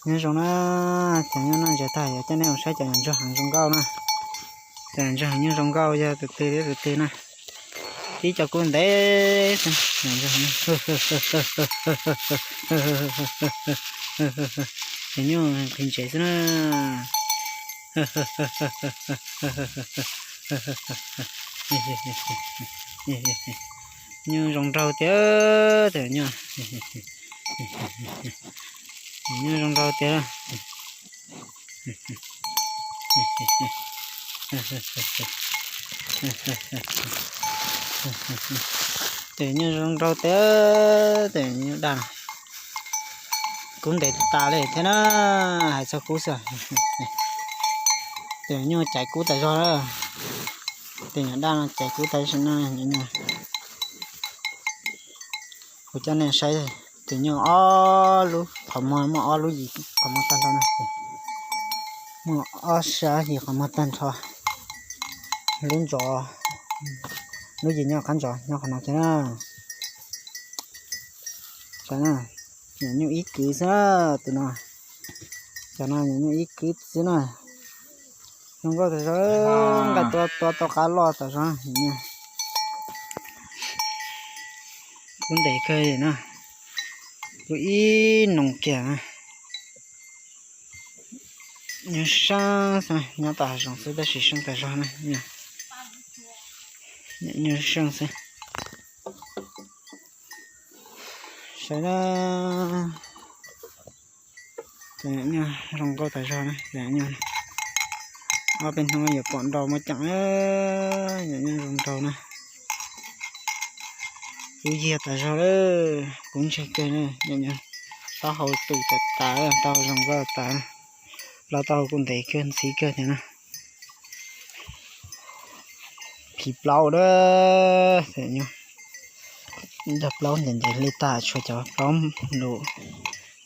Nyob zoo na, cov nyob noj ntses tag yuav coj nej mus saib cov ntsuag heev zoo nkauj na. Cov ntsuag heev nyob zoo nkauj yog tus twg thiab tus twg na. Tib co kub ntev xwb, cov ntsuag heev. Cov nyuj nqhis ntses xwb na. Nyuj zoo nraug tiag, cov nyuj. Nyuj zoo nraug tiag. Tes nyuj zoo nraug tiag, tes nyuj daj. Kub ntev tas li thiab na, hais txog kub xwb. Tes nyuj caiv kub tas zog na. Tes nyuj daj no caiv kub tas zog na. Kuv coj nej saib, tes nyuj ob lub qhov muag muaj ob lub yim qhov muag tag nrho na. Muaj ob sab yim qhov muag tag nrho. Lub ntsov, lub yim nyob qab ntsov nyob qhov no thiab na. Saib na, nyuam nyuj ib kwv xwb tus no. Cov no nyuam nyuj ib kwv xwb na. Zoo nkauj tas zog, nqa tua tua tau qab loj tas zog. Kub ntev kawg na, kub ib noo kiag. Nyuj seej xwb, nyob tom hav zoov xwb tab sis seej tas zog na. Nyuj seej xwb. Saib na, cov nyuj zoo nkauj tas zog na. Ob peb hnub yuav pom nrau muaj ceem, cov nyuj zoo nraug na. Kub yiag tas zog lawm, kub ntseg kawg na. Taub hau tus tas tas, taub hau zoo nkauj tas. Loj taub hau kuj ntev kawg ntxhiv kawg thiab na. Khi plaub a, cov plaub ntev ntev li tas, tshuav cov plaub lus,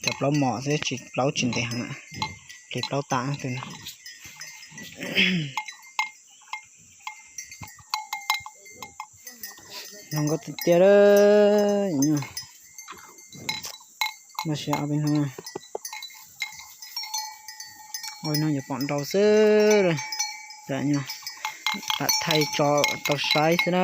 cov plaub mos xwb, tsis plaub tsis ntev heev. Khi plaub tas tus no. Zoo nkauj tiag tiag lawm. Nyob si ob peb hnub, ob peb hnub yuav pom nrau xwb. Tam thaij tso tau saib xwb na.